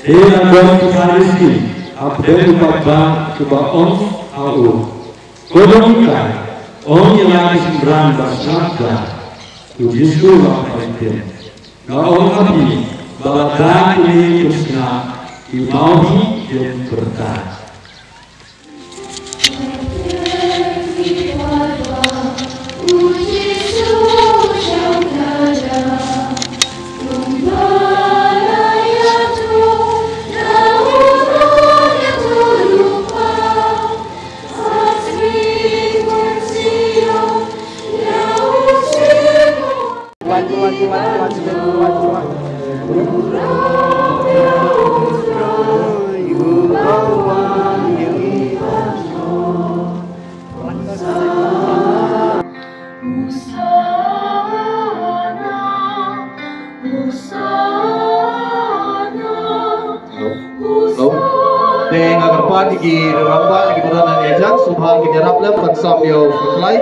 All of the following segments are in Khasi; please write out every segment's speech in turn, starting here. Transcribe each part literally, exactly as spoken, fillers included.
Te la don ki Pharisi hapdeng u paidbah kiba ong ha u, Ko Nonghikai, ong ïa la ki synran ban sngap da. U Jisu u la pyntip, Nga ong ha phi ba lada kine kin sngap, ki mawbah kin pyrta. Hello. Te nga kyrpad ïa ki rangbah, ïa kiba don hangne hajan, sngewbha kin ïarap lem ban sam ïa u Khlai.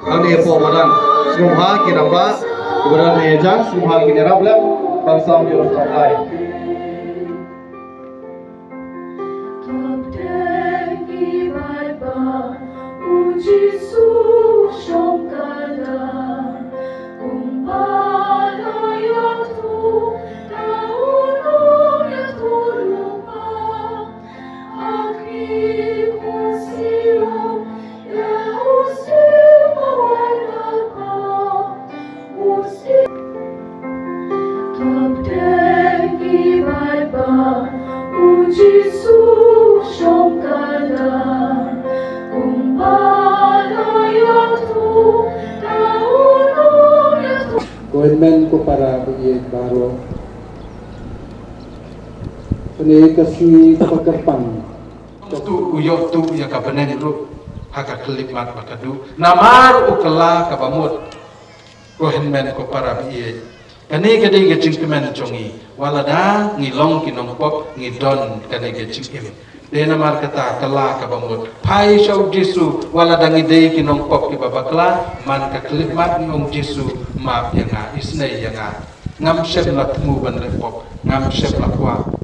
Hangne hapoh madan. Sngewbha ki rangbah, kiba don hangne hajan, sngewbha kin ïarap lem ban sam ïa u Khlai. Ko hynmen ko para ba ïeit baroh. Kane ka sngi kaba kyrpang. Tu u ïoh tu ïa ka bneng ruh ha ka khyllipmat ba ka duh. Namar u kylla kaba mut. Ko hynmen ko para ba ïeit. Kane ka dei ka jingkmen jong ngi. Wat lada ngi long ki nongpop ngi don kane ka jingim. Dei namar kata kylla kaba mut. Phai sha u Jisu wat lada ngi dei ki nongpop kiba bakla, man ka khyllipmat ngi ong Jisu map ïa nga, isynei ïa nga. Ngam shym la thmu ban leh pop, ngam shym la kwah.